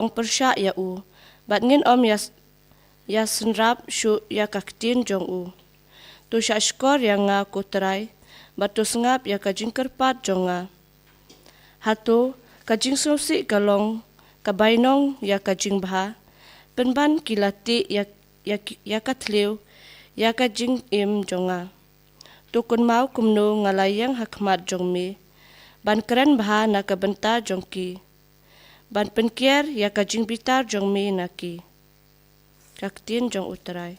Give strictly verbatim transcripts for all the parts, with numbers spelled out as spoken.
ong pyrshah ïa u, bad ngin ym ïa, ïa synrap shuh ïa ka ktien jong u. To shah shkor ïa nga ko Trai, bad to sngap ïa ka jingkyrpad jong nga. Hato ka jingsngewsih ka long ka bainong ïa ka jingbha, pynban ki la tih ïa, ïa, ïa ka thliew ïa ka jingim jong nga. To kynmaw kumno nga la ïeng ha khmat jong me, ban kren bha na ka bynta jong ki, ban pynkiar ïa ka jingbitar jong me na ki. Ka ktien jong U Trai.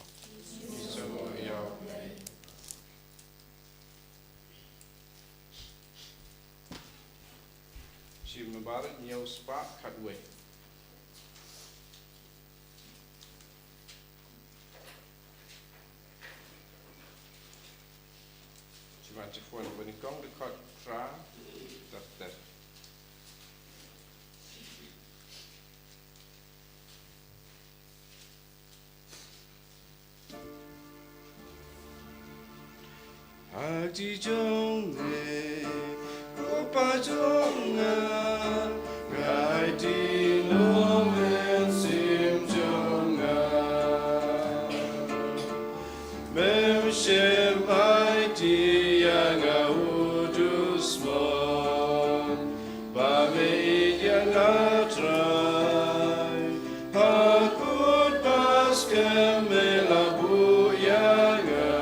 Shi Mubarak hynñiew spah khatwei. Shi Matthew four, banyngkong dkhot phra, dkhot ter. Ha kti jong me, ko Pa jong nga, nga aiti noh mynsiem jong nga. Mem shym aiti ïa nga u dusmon, ba me ïeit ïa nga Trai, ha kut ba skhem me la buh ïa nga,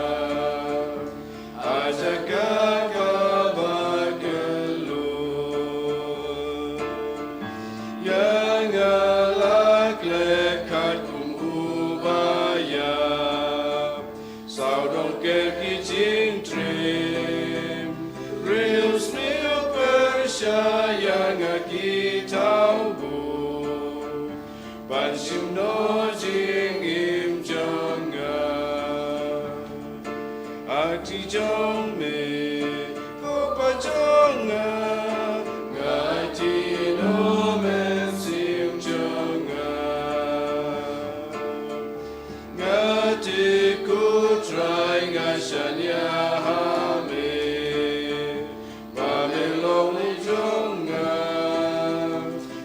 ha jaka kaba kylluid. Ïa nga la khleh katkum uba ïap, sawdong ker ki jingtriem, briew sniew pyrshah ïa nga ki thaw buh, ban shim noh jingim jong nga. Ha kti jong me, ko Pa jong nga, nga aiti noh mynsiem jong nga. Nga tip ko Trai nga shaniah ha me, ba me long jong nga,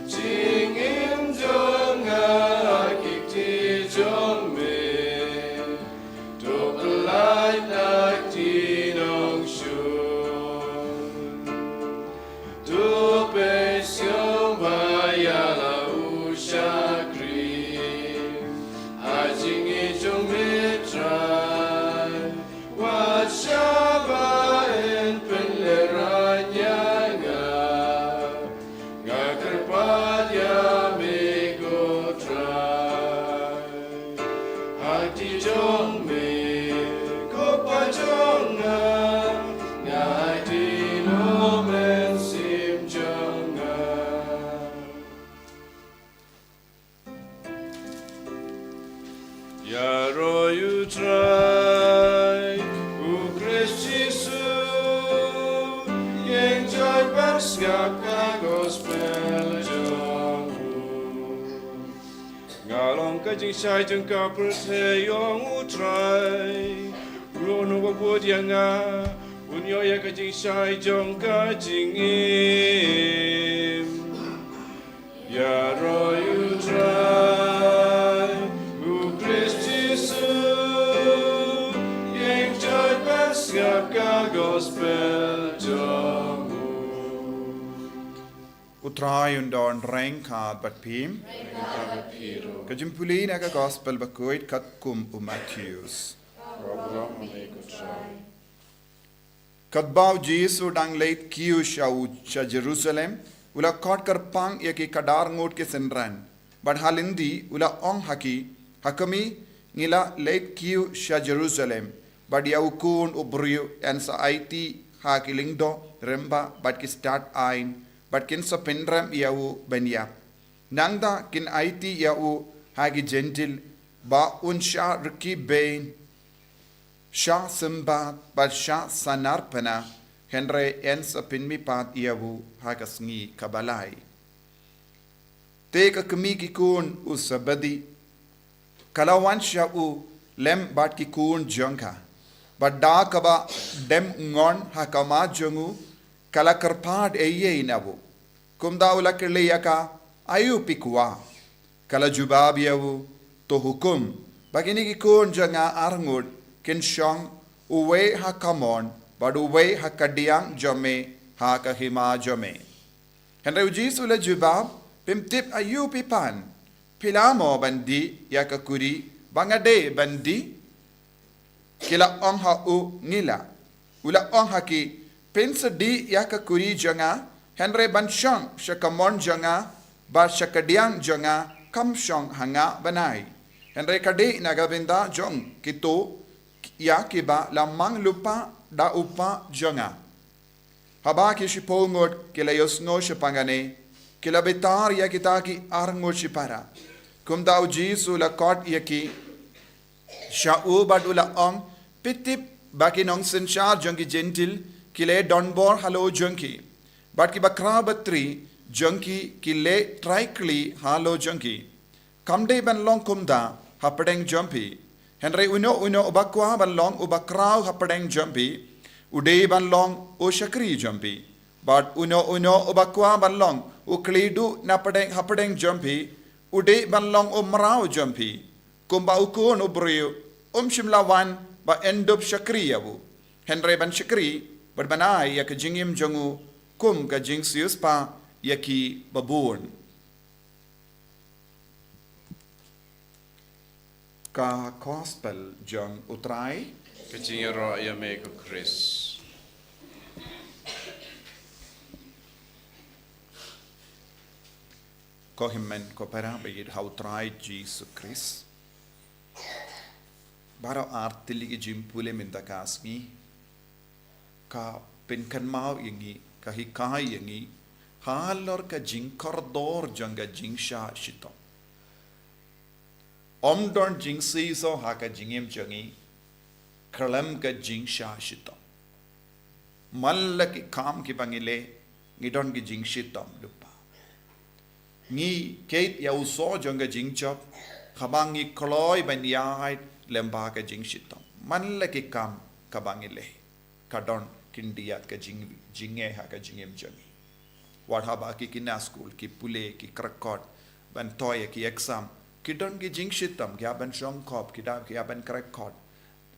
jingim jong nga ha ki kti jong me. To pynlait na kti nongshun. To pynshong ba ïa la u shakri ha jingïeit jong me Trai. Wat shah ba yn pynlehraiñ ïa nga, nga kyrpad ïa me ko Trai. Ha kti jong me, ko Pa jong nga, nga aiti noh mynsiem jong nga. Ïaroh ïa U Trai, U Khrist Jisu, ïeng joit bad sngap ka gospel jong u. Nga long ka jingshai jong ka pyrthei, ong U Trai. Uno uba bud ïa nga, un ïoh ïa ka jingshai jong ka jingim. Ïaroh ïa U Trai, U Khrist Jisu, ïeng joit bad sngap ka gospel jong u. U Trai un don ryngkat bad phi. Ryngkat bad phi ruh. Ka jingpule na ka gospel bakhuid katkum u Mathaios. Ka burom ha me ko Trai. Katba u Jisu u dang leit kiew sha u, sha Jerusalem, u la khot kyrpang ïa ki khadar ngut ki synran. Bad ha lynti u la ong ha ki, ha khmih, ngi la leit kiew sha Jerusalem, bad ïa u Khun u briew yn sa aiti ha ki lyngdoh rangbah bad ki stad aiñ, bad kin sa pynrem ïa u ban ïap. Nangta kin aiti ïa u ha ki Jentil, ba un shah rkhie beiñ, shah symbat bad shah sanar pynah, hynrei yn sa pynmihpat ïa u ha ka sngi kaba lai. Te ka kmie ki khun u Sebedi ka la wan sha u lem bad ki khun jong ka, bad da kaba dem ngon ha khmat jong u, ka la kyrpad ei ei na u. Kumta u la kylli ïa ka, aïu phi kwah? Ka la jubab ïa u, to hukum ba kine ki khun jong nga arngut kin shong, uwei ha kamon bad uwei ha kadiang jong me ha ka hima jong me. Hynrei u Jisu u la jubab, phim tip aïu phi pan. Phi la mo ban dih ïa ka kuri ba nga dei ban dih? Ki la ong ha u, ngi la. U la ong ha ki, phin sa dih ïa ka kuri jong nga, hynrei ban shong sha kamon jong nga bad sha kadiang jong nga, kam shong ha nga bnai. Hynrei ka dei na ka bynta jong kito ïa kiba la mang lypa da u kpa jong nga. Haba ki shiphew ngut ki la ïohsngew shaphang kane, ki la bitar ïa kita ki arngut shipara. Kumta u Jisu u la khot ïa ki sha u bad u la ong, phi tip ba ki nongsynshar jong ki Jentil ki leh donbor halor jong ki, bad kiba khraw batri jong ki ki leh trai kli halor jong ki. Kam dei ban long kumta hapdeng jong phi. Hynrei uno uno uba kwah ban long uba khraw hapdeng jong phi, u dei ban long u shakri jong phi. Bad uno uno uba kwah ban long u khlieh duh napdeng hapdeng jong phi, u dei ban long u mraw jong phi. Kumba u Khun u briew um shym la wan ba un dup shakri ïa u, hynrei ban shakri bad ban ai ïa ka jingim jong u kum ka jingsiewspah ïa ki babun. Ka Gospel jong u Trai. Ka jingïaroh ïa me ko Khrist. Ko hynmen ko para ba ïeit ha u Trai Jisu Khrist. Baroh ar tylli ki jingpule mynta ka sngi ka pynkynmaw ïa ngi, ka hikai ïa ngi halor ka jingkordor jong ka jingshah shitom. Ym don jingshisha ha ka jingim jong ngi khlem ka jingshah shitom. Man la ki kam kiba ngi leh, ngi don ki jingshitom lypa. Ngi kheit ïa u soh jong ka jingjop, haba ngi kloi ban ïaid lyngba ka jingshitom. Man la ki kam kaba ngi leh, ka don khyndiat ka jing, jingeh ha ka jingim jong ngi. Wat haba ki kine skul, ki pule, ki kyrkot ban thoh ïa ki exam, ki don ki jingshitom, ki hap ban shongkop, ki da, ki hap ban kyrkot.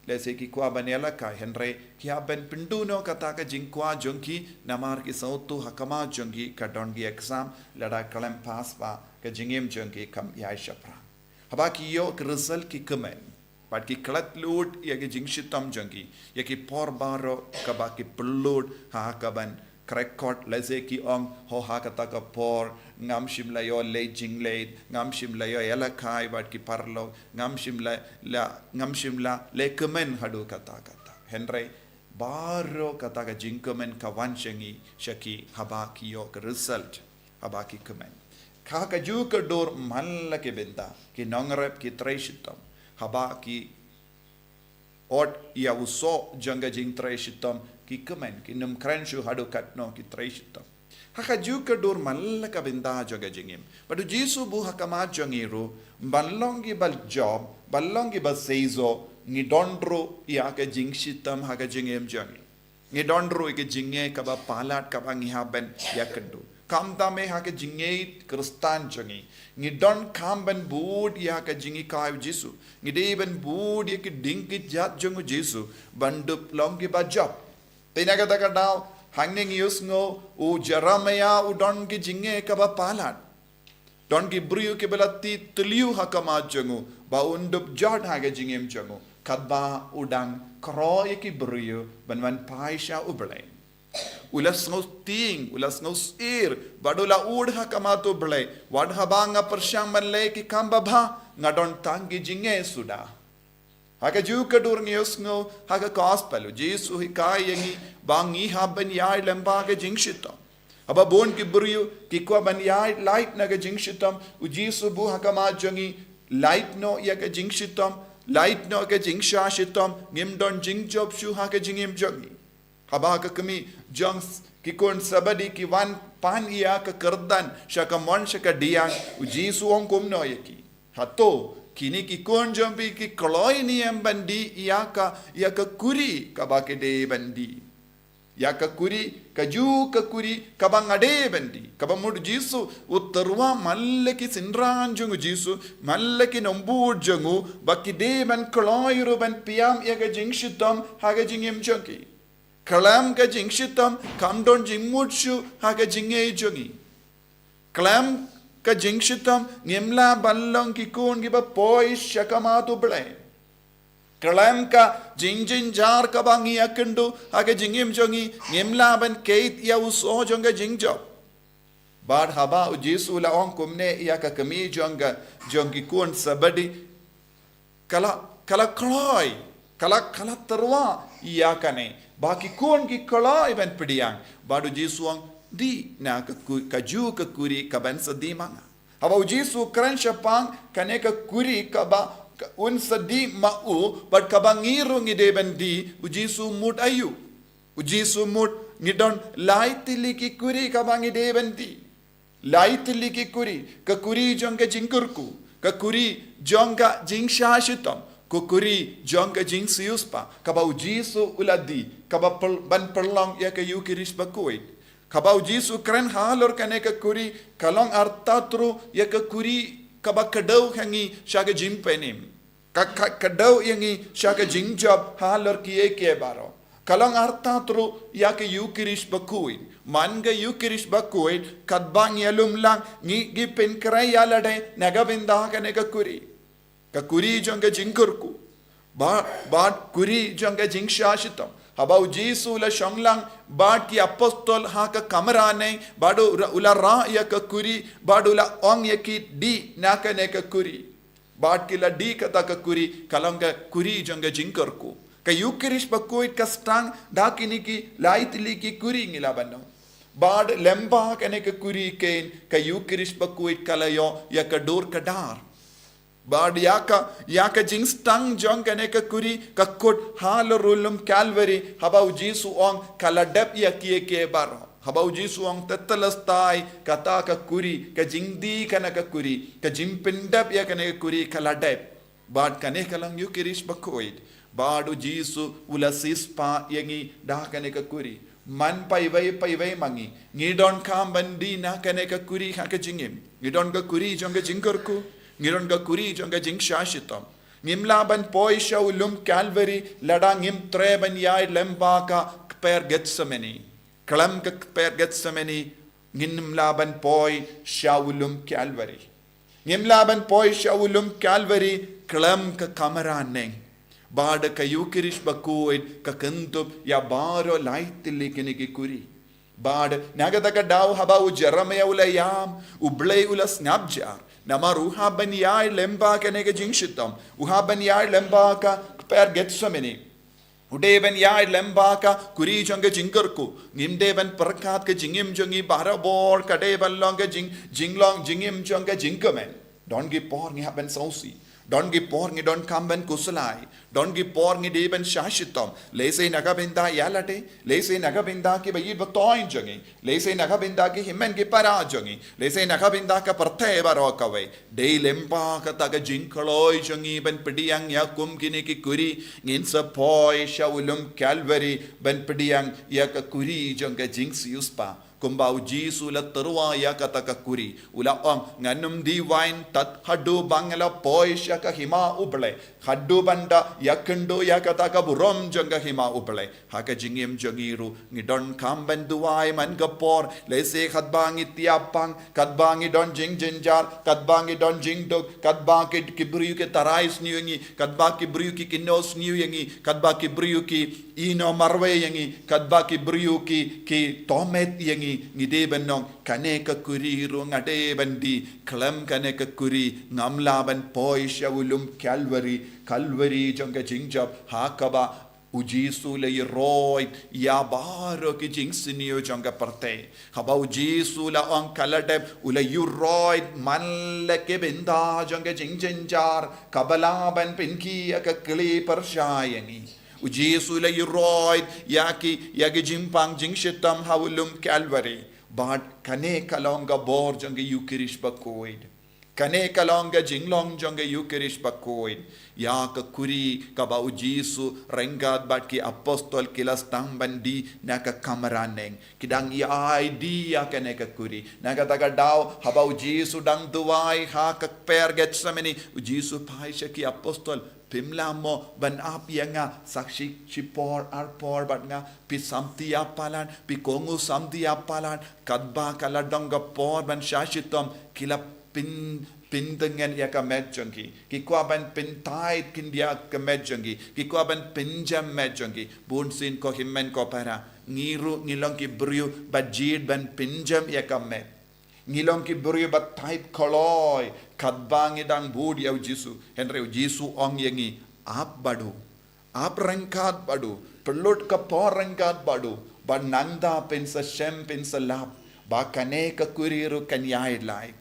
Lehse ki kwah ban ïalehkai, hynrei ki hap ban pynduh noh kata ka jingkwah jong ki, namar ki sngewthuh ha khmat jong ki ka don ki exam, lada khlem pass ba ka jingim jong ki kam ïaid shaphrang. Haba ki ïoh ki result ki kmen, bad ki klet lut ïa ki jingshitom jong ki, ïa ki por baroh kaba ki pynlut ha ka ban kyrkot, lehse ki ong, ho ha kata ka por ngam shym la ïoh leh jingleh, ngam shym la ïoh ïalehkai bad ki paralok, ngam shym la, la, ngam shym la leh kmen haduh katta katta. Hynrei baroh kata ka jingkmen ka wan sha ngi, sha ki haba ki ïoh ka result, haba ki kmen. Ka, kajuh ka dur man la ki bynta, ki nongrep ki trei shitom, haba ki ot ïa u soh jong ka jingtrei shitom, ki kmen, kim kren shuh haduh katno ki trei shitom. Ha kajuh ka dur man la ka bynta jong ka jingim, bad u Jisu buh ha khmat jong ngi ruh, ban long kiba jop, ban long kiba shisha, ngi don ruh ïa ka jingshitom ha ka jingim jong ngi. Ngi don ruh ïa ka jingeh kaba palat kaba ngi hap ban ïakynduh. Khamtam eh ha ka jingngeit Khristan jong ngi, ngi donkam ban bud ïa ka jinghikai u Jisu. Ngi dei ban bud ïa ki ding ki jait jong u Jisu ban dup long kiba jop. Te na kata ka daw, hangne ngi ïohsngew u Jeremiah u don ki jingeh kaba palat. Don ki briew kiba la tip tliw ha khmat jong u ba un dup jot ha ka jingim jong u, katba u dang khroh ïa ki briew ban wan phai sha U Blei. U la sngewtieng, u la sngewsyier, bad u la ud ha khmat U Blei, wat haba nga pyrshang ban leh ki kam babha, nga don tang ki jingeh suda. Ha kajuh ka dur ngi ïohsngew ha ka gospel, u Jisu u hikai ïa ngi ba ngi hap ban ïaid lyngba ka jingshitom. Haba bun ki briew ki kwah ban ïaid lait na ka jingshitom, u Jisu u buh ha khmat jong ngi, lait noh ïa ka jingshitom, lait noh ka jingshah shitom, ngim don jingjop shuh ha ka jingim jong ngi. Haba ka kmie jong s-, ki khun Sebedi ki wan pan ïa ka kyrdan sha kamon sha kadiang, u Jisu u ong kumno ïa ki? Hato kine ki khun jong phi ki kloi ne em ban dih ïa ka, ïa ka kuri kaba ki dei ban dih? Ïa ka kuri, kajuh ka kuri, kaba nga dei ban die. Kaba mut u Jisu, u tyrwa man la ki synran jong u Jisu, man la ki nongbud jong u, ba ki dei ban kloi ruh ban pynïap ïa ka jingshitom, ha ka jingim jong ki. Khlem ka jingshitom, kam don jingmut shuh, ha ka jingim jong ngi. Khlem ka jingshitom, ngim lah ban long ki khun kiba poi sha khmat u Blei. Khlem ka jingjynjar kaba ngi ïakynduh, ha ka jingim jong ngi, ngim lah ban ïeit ïa u soh jong ka jingjop. Bad haba u Jisu u la ong kumne ïa ka kmie jong ka, jong ki khun Sebedi, ka la, ka la kloi, ka la, ka la tyrwa ïa kane. Ba ki khun ki kloi ban pdiang. Bad u Jisu u ong die na ka ku-, kajuh ka kuri kaban sa die ma nga. Haba u Jisu u kren shaphang kane ka kuri kaba, ka un sa die ma u, bad kaba ngi ruh ngi dei ban die, u Jisu u mut aïu. U Jisu u mut ngi don lai tylli ki kuri kaba ngi dei ban die. Lai tylli ki kuri, ka kuri jong ka jingkyrkhu, ka kuri jong ka jingshahshitom, ka kuri jong ka jingsiewspah, kaba u Jisu u la die, kaba pyl-, ban pynlong ïa ka Ïukharist bakhuid. Kaba u Jisu u kren halor kane ka kuri, ka long artat ruh ïa ka kuri kaba kdew ha ngi sha ka jingpynim. Ka, ka, kdew ïa ngi sha ka jingjop halor kiei kiei baroh. Ka long artat ruh ïa ka Ïukharist bakhuid. Man ka Ïukharist bakhuid, katba ngi ïalum lang, ngi, ngi pynkhreh ïa lade, na ka bynta kane ka kuri. Ka kuri jong ka jingkyrkhu. Ba, bad kuri jong ka jingshahshitom. Haba u Jisu u la shong lang, bad ki apostol ha ka kamra ne, bad u ra-, u la rah ïa ka kuri, bad u la ong ïa ki die na kane ka kuri. Bad ki la die kata ka kuri, ka long ka kuri jong ka jingkyrkhu. Ka Ïukharist bakhuid ka sdang, da kine ki lai tylli ki kuri ngi la ban ong. Bad lyngba kane ka kuri kein, ka Ïukharist bakhuid ka la ïoh, ïa ka dur ka dar. Bad ïa ka, ïa ka jingsdang jong kane ka kuri, ka kut halor u lum Kalbari, haba u Jisu u ong, ka la dep ïa kiei kiei baroh. Haba u Jisu u ong tetelestai, kata ka kuri, ka jingdie kane ka kuri, ka jingpyndep ïa kane ka kuri, ka la dep. Bad kane ka long Ïukharist bakhuid. Bad u Jisu u la siewspah ïa ngi da kane ka kuri. Man paiwei paiwei ma ngi. Ngi donkam ban die na kane ka kuri ha ka jingim. Ngi don ka kuri jong ka jingkyrkhu. Ngi don ka kuri jong ka jingshahshitom. Ngim lah ban poi sha u lum Kalbari, lada ngim treh ban ïaid lyngba ka kper Gethsemane. Khlem ka kper Gethsemane, ngim lah ban poi sha u lum Kalbari. Ngim lah ban poi sha u lum Kalbari, khlem ka kamra ne. Bad ka Ïukharist bakhuid, ka kyntup ïa baroh lai tylli kine ki kuri. Bad, na kata ka daw haba u Jeremaïah u la ïam, u Blei u la sngap jar. Namar u hap ban ïaid lyngba kane ka jingshitom. U hap ban ïaid lyngba ka kper Gethsemane. U dei ban ïaid lyngba ka kuri jong ka jingkyrkhu. Ngim dei ban pyrkhat ka jingim jong ngi barabor ka dei ban long ka jing, jinglong jingim jong ka jingkmen. Don ki por ngi hap ban sngewsih. Don ki por ngi donkam ban khuslai. Don ki por ngi dei ban shahshitom. Lehse na ka bynta ïa lade. Lehse na ka bynta kiba ïeit ba thoiñ jong ngi. Lehse na ka bynta ki hynmen ki para jong ngi. Lehse na ka bynta ka pyrthei baroh kawei. Dei lyngba kata ka jingkloi jong ngi ban pdiang ïa kum kine ki kuri, ngin sa poi sha u lum Kalbari ban pdiang ïa ka kuri jong ka jingsiewspah. Kumba u Jisu u la tyrwa ïa kata ka kuri. U la ong ngan ym die waiñ tad haduh ba nga la poi sha ka hima u Blei. Haduh ban da ïakynduh ïa kata ka burom jong ka hima u Blei. Ha ka jingim jong ngi ruh, ngi donkam ban duwai man ka por, lehse katba ngi tiap pang, katba ngi don jingjynjar, katba ngi don jingduk, katba ki, ki briew ki tharai sniew ïa ngi, katba ki briew ki kynnoh sniew ïa ngi, katba ki briew ki ïehnoh marwei ïa ngi, katba ki briew ki, ki thohmet ïa ngi, ngi dei ban ong, kane ka kuri ruh nga dei ban die, khlem kane ka kuri, ngam lah ban poi sha u lum Kalbari, Kalbari jong ka jingjop, ha kaba, u Jisu u la ïaroit ïa baroh ki jingsniew jong ka pyrthei. Haba u Jisu u la ong ka la dep, u la ïaroit man la ki bynta jong ka jingjynjar, kaba lah ban pynkhih ïa ka kli pyrshah ïa ngi. U Jisu u la ïaroit ïa ki, ïa ki jingpang jingshitom ha u lum Kalbari. Bad kane ka long ka bor jong ka Ïukharist bakhuid. Kane ka long ka jinglong jong ka Eucharist bakhuid. Ïa ka kuri kaba u Jisu ryngkat bad ki apostol ki la sdang ban die na ka kamra neng. Ki dang ïai die ïa kane ka kuri. Na kata ka daw, haba u Jisu dang duwai ha ka kper Gethsemane, u Jisu phai sha ki apostol, phim lah mo ban ap ïa nga sa shi, shi por ar por bad nga? Phi samti ïa palat, phi kohnguh samti ïa palat, katba ka la don ka por ban shah shitom, ki la pyn, pyntngen ïa ka met jong ki. Ki kwah ban pyntait khyndiat ka met jong ki. Ki kwah ban pynjem met jong ki. Bunsien ko hynmen ko para, ngi ruh ngi long ki briew ba jied ban pynjem ïa ka met. Ngi long ki briew ba tait kloi katba ngi dang bud ïa u Jisu. Hynrei u Jisu ong ïa ngi, ap bad u. Ap ryngkat bad u. Pynlut ka por ryngkat bad u. Bad nangta phin sa shem, phin sa lap ba kane ka kuri ruh kan ïaid lait.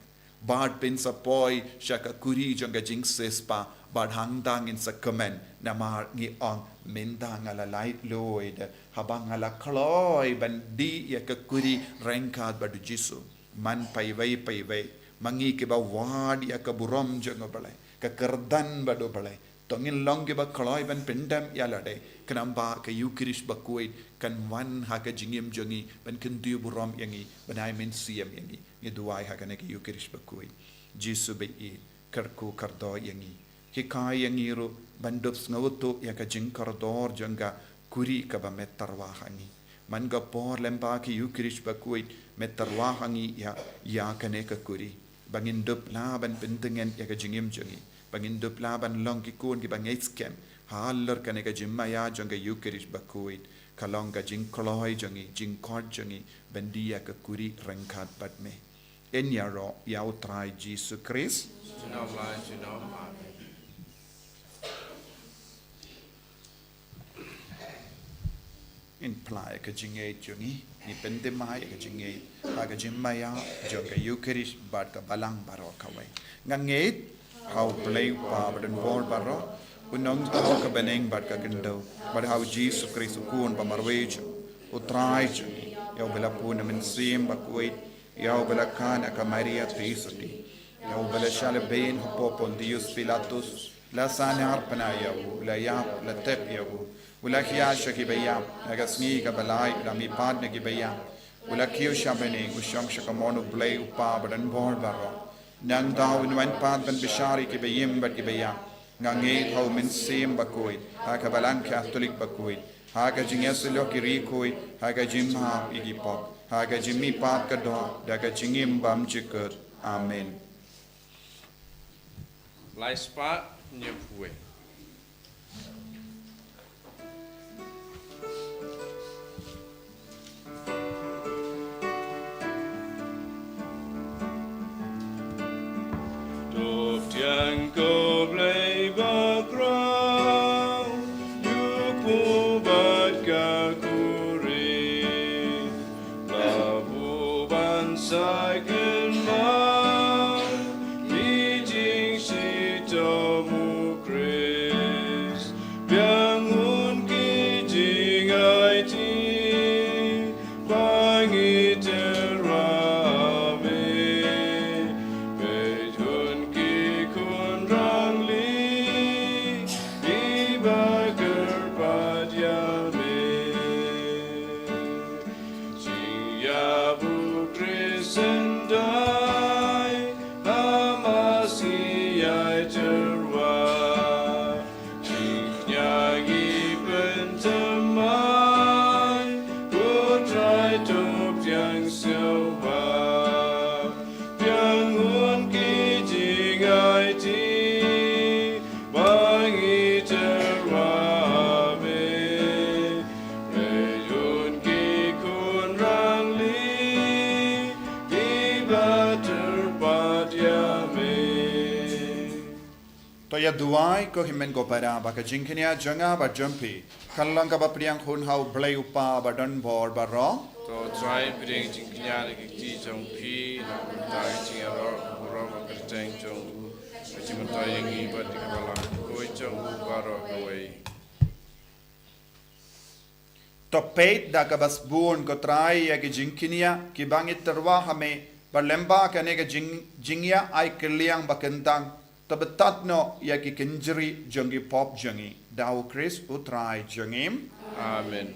Bad phin sa poi sha ka kuri jong ka jingsiewspah. Bad hangta ngin sa kmen, namar ngi ong, mynta nga la laitluid haba nga la kloi ban die ïa ka kuri ryngkat bad u Jisu. Man paiwei paiwei, ma ngi kiba wad ïa ka burom jong u Blei, ka kyrdan bad u Blei, to ngin long kiba kloi ban pyndem ïa lade, khnang ba ka Eucharist bakhuid kan wan ha ka jingim jong ngi ban kyntiew burom ïa ngi, ban ai mynsiem ïa ngi. Ngi duwai ha kane ka Eucharist bakhuid. Jisu baieit, kyrkhu kyrdoh ïa ngi. Hikai ïa ngi ruh ban dup sngewthuh ïa ka jingkordor jong ka kuri kaba me tyrwa ha ngi. Man ka por lem ba ka Eucharist bakhuid me tyrwa ha ngi ïa, ïa kane ka kuri, ba ngin dup lah ban pyntngen ïa ka jingim jong ngi, ba ngin dup lah ban long ki khun kiba ngeit skhem halor kane ka jingmaïa jong ka Eucharist bakhuid. Ka long ka jingkloi jong ngi, jingkhot jong ngi ban die ïa ka kuri ryngkat bad me. Yn ïaroh ïa u Trai Jisu Khrist. Junom la junom. Amen. Ngin phla ïa ka jingngeit jong ngi, ngin pynthymmai ïa ka jingngeit ha ka jingmaïa jong ka Eucharist bad ka balang baroh kawei. Nga ngeit ha u Blei u Kpa badonbor baroh, u nongthaw ka bneng bad ka khyndew, bad ha u Jisu Khrist u Khun ba marwei jong u Trai jong ngi, ïa uba la pun na mynsiem bakhuid, ïa uba la khang ha ka Maria theisotti, ïa uba la shah lehbeiñ hapoh Pontius Pilatus, la sahnarphna ïa u, la ïap, la tep ïa u, u la khia sha kiba ïap, ha ka sngi kaba lai u la mihpat na kiba ïap, u la kiew sha bneng, u shong sha kamon u Blei u Kpa badonbor baroh. Nangta un wan pat ban bishar ïa kiba im bad kiba ïap. Nga ngeit ha u Mynsiem Bakhuid, ha ka Balang Katholik bakhuid, ha ka jingïasyllok ki riewkhuid, ha ka jingmap ïa ki pop, ha ka jingmihpat ka doh, da ka jingim bymjukut. Amen. Lai spah hynñiew phew wei. To pdiang ko Blei bakhraw, ïa u kpu bad ka khuri, la buh ban sa kynmaw ïa ki jingshitom u Khrist. Biang hun ki jingaiti ba ngi tyrwa ïa me. Peit hun ki khun rangli kiba kyrpad ïa me. Jingïap u Khrist yn dei ha Mass ngi ïai tyrwa. Jingkñia ngi pynthymmai, ko Trai to pdiang sngewbha. Biang hun ki jingaiti ba ngi tyrwa ïa me. Peit hun ki khun rangli kiba kyrpad ïa me. To ïa duwai ko hynmen ko para ba ka jingkñia jong nga bad jong phi kan long kaba pdiang hun ha u Blei u Kpa badonbor baroh. To Trai pdiang jingkñia na ki kti jong phi, na ka bynta ka jingïaroh burom ba kyrteng jong u, ka jingmyntoi ïa ngi bad ïa ka balang bakhuid jong u baroh kawei. To peit da kaba sbun ko Trai ïa ki jingkñia kiba ngi tyrwa ha me, Bad lyngba kane ka jing, jingïa ai kylliang ba kyntang, to btad noh ïa ki kynjri jong ki pop jong ngi. Da U Khrist U Trai jong ngi. Amen.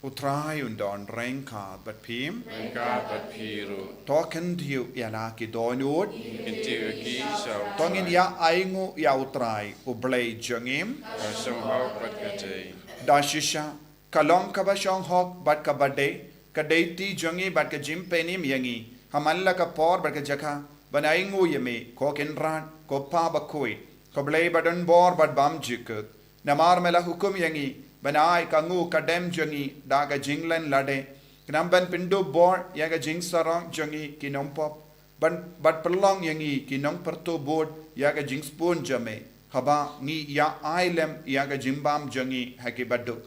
U Trai un don ryngkat bad phi. Ryngkat bad phi ruh. To khyndiat ïa la ki dohnud. Khyndiat ïa ki sha U Trai. To ngin ïa ainguh ïa U Trai U Blei jong ngi. Ka shong hok bad ka dei. Da shisha, ka long kaba shong hok bad kaba dei, ka dei ti jong ngi bad ka jingpynim ïa ngi ha man la ka por bad ka jaka, ban ainguh ïa me, ko Kynrad, ko Pa bakhuid, ko Blei ba don bor bad bymjukut. Namar me la hukum ïa ngi ban ai ka nguh ka dem jong ngi da ka jinglen lade, khnang ban pynduh bor ïa ka jingsarong jong ngi ki nongpop, ban, bad pynlong ïa ngi ki nongpyrto bud ïa ka jingsbun jong me, haba ngi ïa ai lem ïa ka jingbam jong ngi ha ki baduk.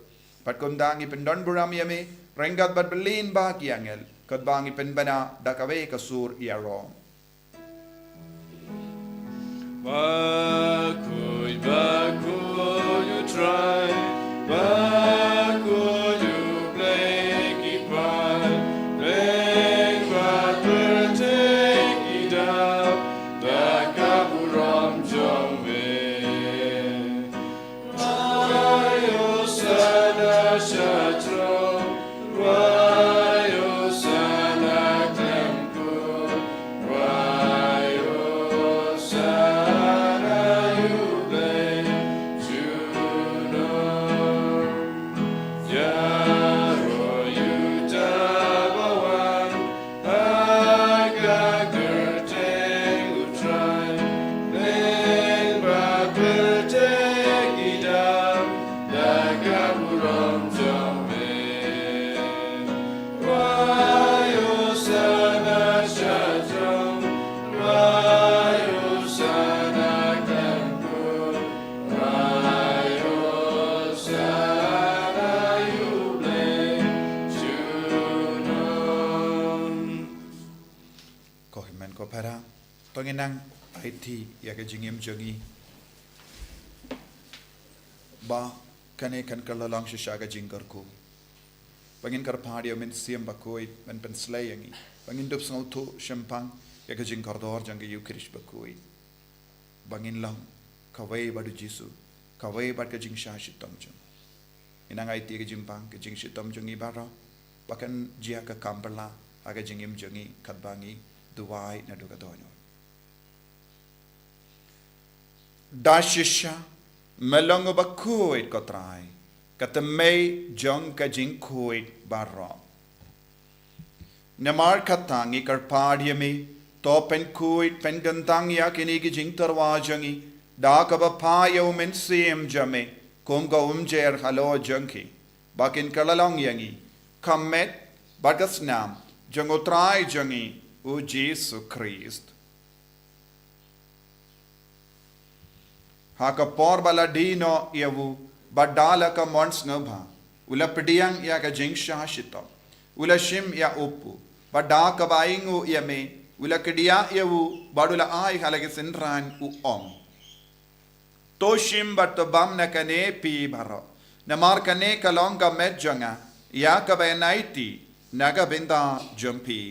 Bad kumta ngi pyndonburom ïa me ryngkat bad bylliñ ba ki angel, katba ngi pynbna da kawei ka sur ïaroh. Bakhuid, bakhuid U Trai, bakhuid U Blei ki paid, lyngba pyrthei ki dap da ka burom jong me. Wai Hosana sha throne, wai Hosana khlem kut, wai Hosana ïa U Blei junom. Ïaroh ïa uta uba wan ha ka kyrteng U Trai, lyngba pyrthei ki dap da ka burom jong me. Wai Hosana sha throne, wai Hosana khlem kut, wai Hosana ïa U Blei junom. Ko hynmen ko para, to ngin nang aiti ïa ka jingim jong ngi, ba kane kan kylla long shisha ka jingkyrkhu. Ba ngin kyrpad ïa U Mynsiem Bakhuid ban pynslei ïa ngi, ba ngin dup sngewthuh shemphang ïa ka jingkordor jong ka Eukharist bakhuid, ba ngin long kawei bad U Jisu, kawei bad ka jingshah shitom jong u. Ngin nang aiti ïa ka jingpang, ka jingshitom jong ngi baroh, ba kan jia ka kam pyrshah ha ka jingim jong ngi katba ngi duwai naduh ka dohnud. Da shisha, me long uba khuid ko Trai, ka tymmen jong ka jingkhuid baroh. Namar kata ngi kyrpad ïa me, to pynkhuid pynkyntang ïa kine ki jingtyrwa jong ngi da kaba phah ïa U Mynsiem jong me kum ka umjer halor jong ki, ba kin kylla long ïa ngi ka met bad ka snam jong U Trai jong ngi U Jisu Khrist. Ha ka por ba la die noh ïa u, bad da la ka mon sngewbha, u la pdiang ïa ka jingshah shitom, u la shim ïa u kpu, bad da kaba ainguh ïa me, u la kdiah ïa u, bad u la ai ha la ki synran, u ong: To shim bad to bam na kane phi baroh, namar kane ka long ka met jong nga, ïa kaba yn aiti na ka bynta jong phi.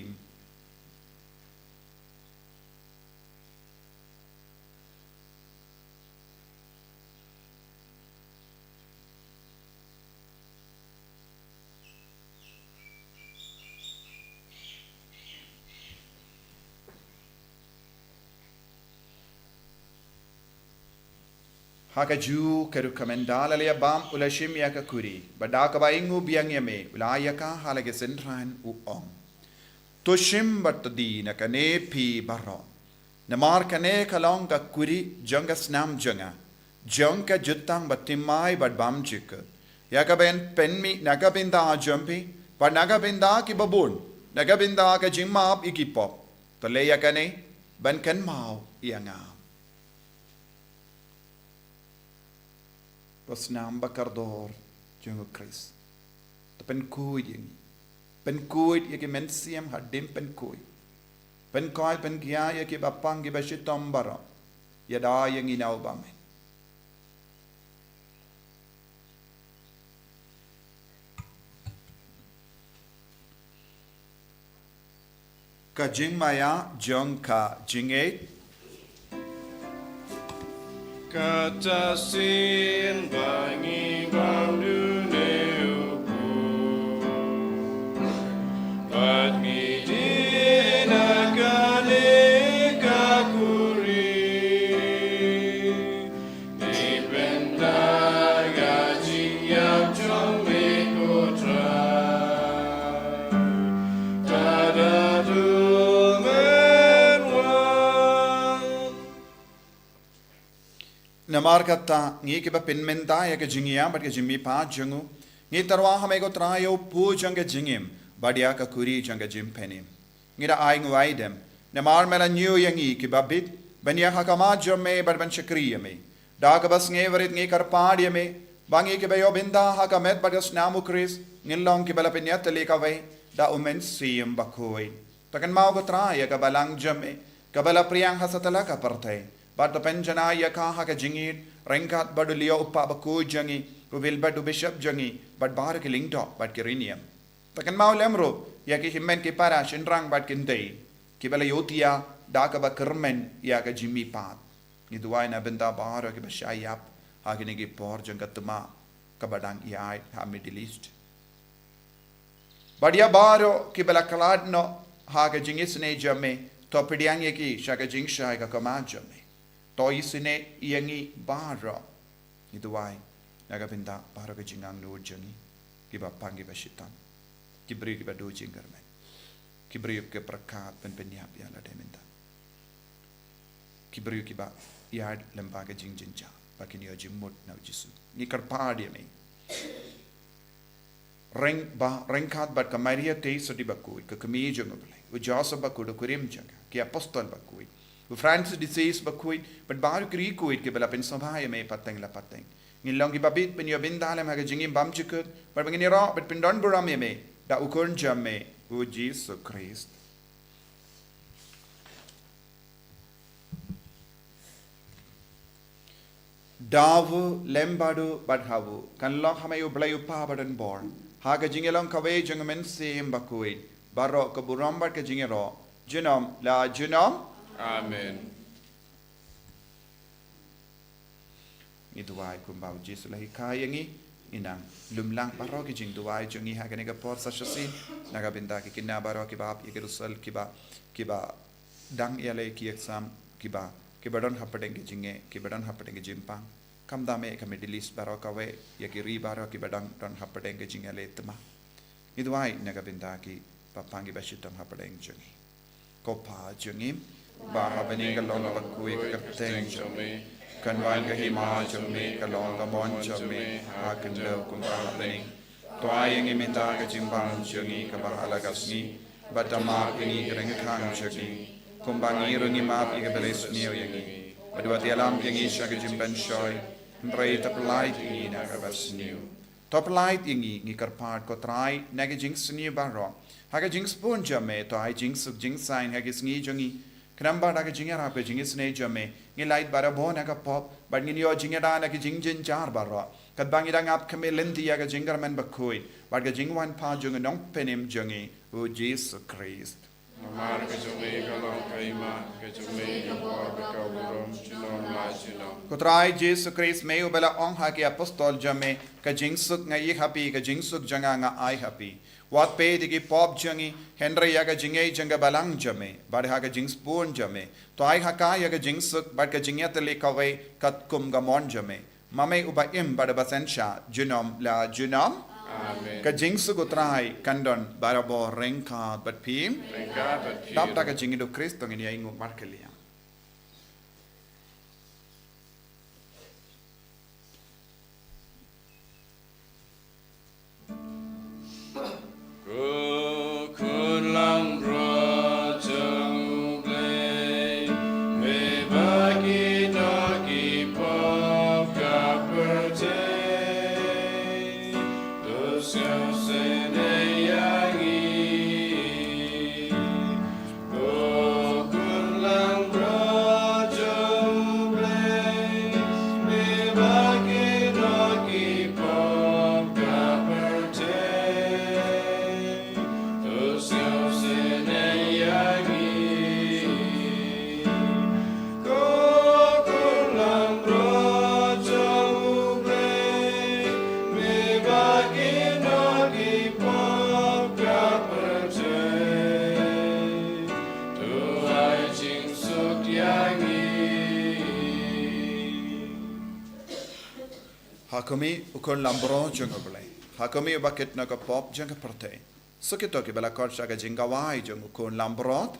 Ha kajuh ka rukom, ynda la ïa bam, u la shim ïa ka kuri, bad da kaba ainguh biang ïa me, u la ai ïa ka ha la ki synran, u ong: To shim bad to die na kane phi baroh, namar kane ka long ka kuri jong ka snam jong nga, jong ka jutang ba thymmai bad bymjukut, ïa kaba yn pynmih na ka bynta jong phi bad na ka bynta kiba bun, na ka bynta ka jingmap ïa ki pop. To leh ïa kane ban kynmaw ïa nga. Ko snam ba kordor jong U Khrist, to pynkhuid ïa ngi. Pynkhuid ïa ki mynsiem hadien pynkhuid. Pynkhuid, pynkhia ïa kiba pang, kiba shitom baroh. Ïada ïa ngi na u bymman. Ka jingmaïa jong ka jingngeit. Kata sien ba ngi bam dune u Blei, bad ngi die na kane ka khuri. Dei pynban ka jingïap jong me ko Trai. Tada dul men wan. Namar kata, ngi kiba pynmynta ïa ka jingïap bad ka jingmihpat jong u, ngi tyrwa ha me ko Trai ïa u pud jong ka jingim bad ïa ka khuri jong ka jingpynim. Ngi da ai nguai dem, namar me la ñiew ïa ngi kiba bit, ban ïaid ha khmat jong me bad ban shakri ïa me. Da kaba sngewrit ngi kyrpad ïa me, ba ngi kiba ïoh bynta ha ka met bad ka snam u Khrist, ngin long kiba la pynïatylli kawei da u Mynsiem Bakhuid. To kynmaw ko Trai ïa ka balang jong me, kaba la pdiang ha satlak ka pyrthei, bad to pynjanai ïa ka ha ka jingïeit, ryngkat bad u Leo u kpa bakhuid jong ngi, u Wilbert u bishop jong ngi, bad baroh ki lyngdoh bad ki riewniam. To kynmaw lem ruh ïa ki hynmen ki para shynrang bad kynthei, kiba la ïohthiah da kaba kyrmen ïa ka jingmihpat. Ngi duwai na bynta baroh kiba shah ïap ha kine ki por jong ka thma kaba dang ïaid ha Middle East. Bad ïa baroh kiba la khlad noh ha ka jingisynei jong me, to pdiang ïa ki sha ka jingshai ka khmat jong me. To isynei ïa ngi baroh. Ngi duwai na ka bynta baroh ka jingangnud jong ngi, kiba pang kiba shitom, ki briew kiba duh jingkyrmen, ki briew kiba pyrkhat ban pynïap ïa lade mynta, ki briew kiba ïaid lyngba ka jingjynjar, ba kin ïoh jingmut na u Jisu. Ngi kyrpad ïa me, ryng ba, ryngkat bad ka Maria Theisotti bakhuid, ka kmie jong u Blei, u Joseph bakhuid, u kurim jong ka, ki apostol bakhuid, u Francis de Sales bakhuid, bad baroh ki riewkhuid kiba la pynsngewbha ïa me pateng la pateng. Ngin long kiba bit ban ïoh bynta lem ha ka jingim bymjukut, bad ba ngin ïaroh bad pyndonburom ïa me da u Khun jong me, u Jisu Khrist. Da u, lem bad u, bad ha u, kan long ha me u Blei u Kpa badonbor, ha ka jingïalong kawei jong u Mynsiem Bakhuid, baroh ka burom bad ka jingïaroh, junom la junom. Amen. Ngi duwai kumba u Jisu la hikai ïa ngi, ngi nang lum lang baroh ki jingduwai jong ngi ha kane ka por sa shisien, na ka bynta ki khynnah baroh kiba ap ïa ki rusal, kiba, kiba dang ïaleh ki exam, kiba, kiba don hapdeng ki jingeh, kiba don hapdeng ki jingpang. Khamtam eh ka Middle East baroh kawei, ïa ki ri baroh kiba dang don hapdeng ki jingïaleh thma. Ngi duwai na ka bynta kiba pang kiba shitom hapdeng jong ngi. Ko Kpa jong ngi ba ha bneng, ka long bakhuid ka kyrteng jong me, kan wan ka hima jong me, ka long ka mon jong me ha khyndew kumba ha bneng. To ai ïa ngi mynta ka jingbam jong ngi kaba ha la ka sngi, bad to map ïa ngi ki ryngkang jong ngi, kumba ngi ruh ngi map ïa kiba la sniew ïa ngi. Bad wat ïalam ïa ngi sha ka jingpynshoi, hynrei to pyllait ïa ngi na kaba sniew. To pyllait ïa ngi, ngi kyrpad ko Trai, na ki jingsniew baroh. Ha ka jingsbun jong me, to ai jingsuk jingsaiñ ha ki sngi jong ngi. Khnang ba da ka jingïarap ka jingisynei jong me, ngin lait barabor na ka pop, bad ngin ïoh jingïada na ki jingjynjar baroh. Katba ngi dang ap khmih lynti ïa ka jingkyrmen bakhuid bad ka jingwan pat jong u Nongpynim jong ngi, u Jisu Khrist. Namar ka jong me ka long ka hima, ka jong me ka bor bad ka burom, junom la junom. Ko Trai Jisu Khrist, me uba la ong ha ki apostol jong me, ka jingsuk nga ai ha phi, ka jingsuk jong nga nga ai ha phi. Wat peit ïa ki pop jong ngi, hynrei ïa ka jingngeit jong ka balang jong me, bad ha ka jingsbun jong me, to ai ha ka ïa ka jingsuk bad ka jingïatylli kawei katkum ka mon jong me. Ma me uba im bad uba synshar, junom la junom. Amen. Ka jingsuk u Trai kan don barabor ryngkat bad phi. Ryngkat bad phi. Dap da ka jingïeid u Khrist to ngin ïa ïnguh markylliang. Ko Khun langbrot jong U Blei, me ba ki doh ki pop ka pyrthei, to sngewsynei ïa ngi. Ko Khun lang Ha kumne, u Khun Langbrot jong U Blei, ha kumne uba kit na ka pop jong ka pyrthei, sa kito kiba la khot sha ka jingkawei jong u Khun Langbrot.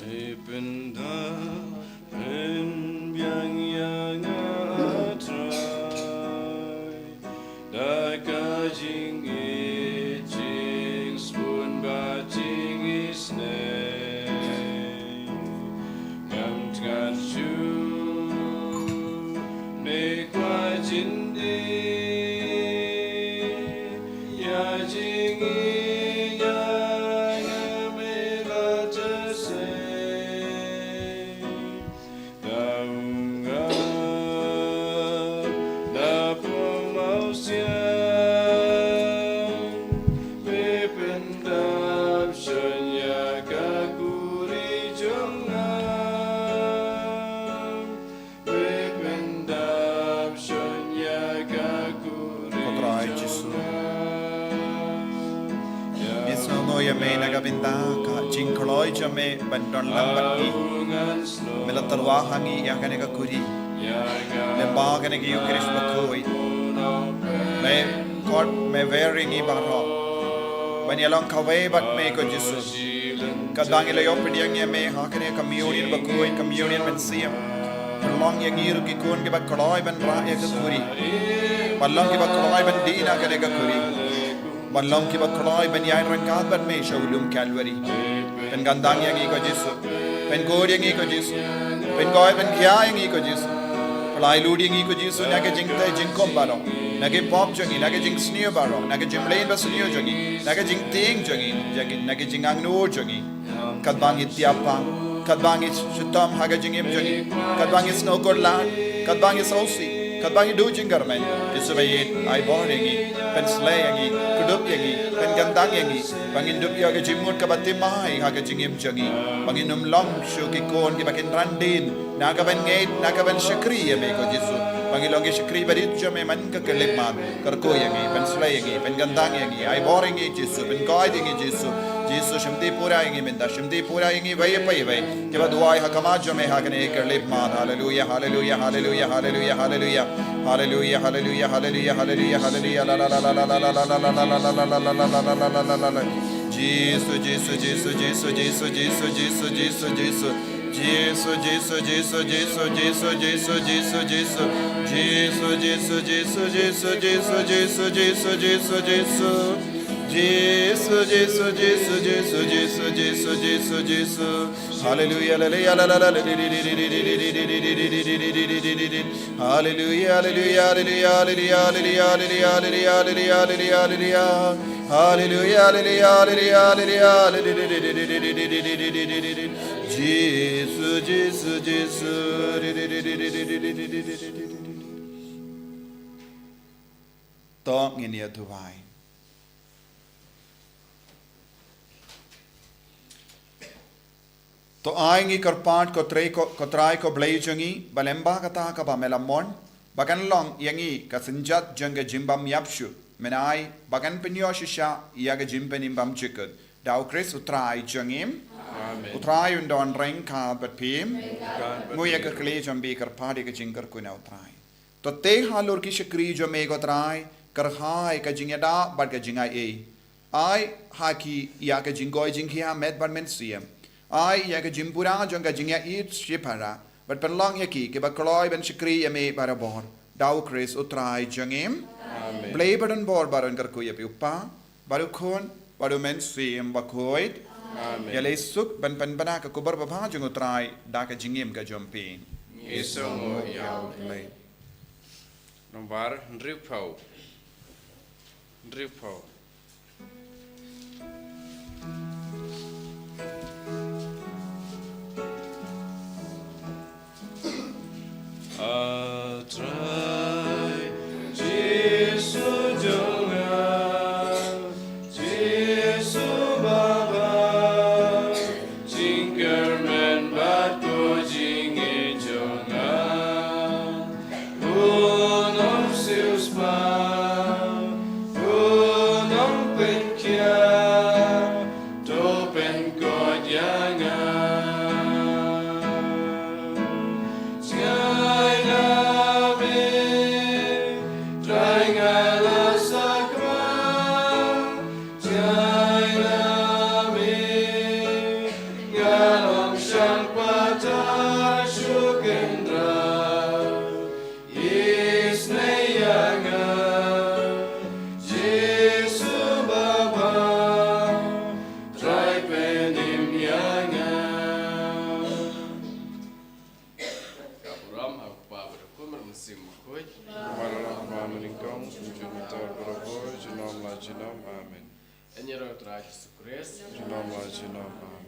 Me pynda pynbiang ïa nga, A Trai, da ka jingïeit, jingsbun bad jingisynei. Ngam tngan shuh, me kwah jyndie ïa jingïeit jong nga, me la ja sei. Da u ngap na pyrthei sha, me pyndap shon ïa ka khuri jong nga. Me pyndap shon ïa ka khuri jong nga. Ko Trai Jisu, ngi sngewnguh ïa me na ka bynta ka jingkloi jong me ban don lang bad ngi. Me la tyrwa ha ngi ïa kane ka khuri. Lyngba kane ka Ïukharist bakhuid, me khot, me wer ïa ngi baroh ban ïalong kawei bad me, ko Jisu. Katba ngi la ïoh pdiang ïa me ha kane ka communion bakhuid, communion mynsiem, pynlong ïa ngi ruh ki khun kiba kloi ban rah ïa ka khuri, ban long kiba kloi ban dih na kane ka khuri, ban long kiba kloi ban ïaid ryngkat bad me sha u lum Kalbari. Pynkyntang ïa ngi, ko Jisu. Pynkur ïa ngi, ko Jisu. Pynkhuid pynkhia ïa ngi, ko Jisu. Pynlait lut ïa ngi, ko Jisu, na ka jingtei jingkhum baroh, na ki pop jong ngi, na ka jingsniew baroh, na ka jingmlien basniew jong ngi, na ka jingtieng jong ngi, na ka jingangnud jong ngi. Katba ngi tiap pang, katba ngi shitom ha ka jingim jong ngi, katba ngi sngew khuslai, katba ngi sngewsih, katba ngi duh jingkyrmen, Jisu ba ïeit, ai bor ïa ngi, pynsleh ïa ngi, kdup ïa ngi, pynkyntang ïa ngi, ba ngin dup ïa ka jingmut kaba thymmai ha ka jingim jong ngi, ba ngin ym long shuh ki khun kiba kyndran dien na ka ban ngeit, na ka ban shakri ïa me, ko Jisu. Ba ngi long ki shakri barit jong me man ka khyllipmat. Kyrkhu ïa ngi, pynslei ïa ngi, pynkyndang ïa ngi, ai bor ïa ngi Jisu, pynkoit ïa ngi Jisu. Jisu shimti pura ïa ngi mynta, shimti pura ïa ngi iwei pa iwei. Kiba duwai ha khmat jong me ha kane ka khyllipmat. Haleluya, haleluya, haleluya, haleluya, haleluya. Haleluya, haleluya, haleluya, haleluya, haleluya. La, la, la. Jisu, Jisu, Jisu, Jisu, Jisu, Jisu, Jisu, Jisu, Jisu. Jisu, Jisu, Jisu, Jisu, Jisu, Jisu, Jisu. Jisu, Jisu, Jisu, Jisu, Jisu, Jisu, Jisu, Jisu, Jisu. Jisu, Jisu, Jisu, Jisu, Jisu, Jisu, Jisu, Jisu. Hallelujah, hallelujah, hallelujah, hallelujah. Hallelujah, hallelujah, hallelujah. Hallelujah, hallelujah, hallelujah, hallelujah. Jisu, Jisu, Jisu. To ngin ïa duwai. To ai ngi kyrpad ko Trai ko, ko Trai ko Blei jong ngi, ba lyngba kata kaba me la mon, ba kan long ïa ngi ka synjat jong ka jingbym ïap shuh. Men ai ba kan pynïoh shisha ïa ka jingpynim bymjukut. Da U Khrist U Trai jong ngi. Amen. U Trai un don ryngkat bad phi. Ryngkat bad phi. Mut ïa ka kli jong phi, kyrpad ïa ka jingkyrkhu na U Trai. To tei halor ki shakri jong me ko Trai, kyrhai ka jingïada bad ka jingai ei. Ai ha ki ïa ka jingkoit jingkhiah met bad mynsiem. Ai ïa ka jingpura jong ka jingïaid shipara. Bad pynlong ïa ki kiba kloi ban shakri ïa me barabor. Da U Khrist U Trai jong ngi. Amen. Blei ba don bor ba don kyrkhu ïa phi U Kpa, bad U Khun, bad U Mynsiem Bakhuid. Amen. Ïaleh suk ban pynbna ka khubor babha jong U Trai da ka jingim ka jong phi. Ngi sngewnguh ïa U Blei. Nombar hynriewphew. Hynriewphew. A Trai Jisu jong nga, Jisu babha, jingkyrmen bad ko jingïeit jong nga. Bun ong siewspah, bun ong pynkhiah, to pynkoit ïa nga. Jngai na me, Trai nga la sakma, jngai na me, nga long shang patar shu kynrad. Isynei ïa nga, Jisu babha, Trai pynim ïa nga. Ka burom ha U Kpa bad U Khun bad U Mynsiem Bakhuid. Kumba la long ha kaba nyngkong, junom, mynta bad barabor, junom la junom. Amen. Yn ïaroh ïa U Trai Jisu Khrist. Junom la junom. Amen.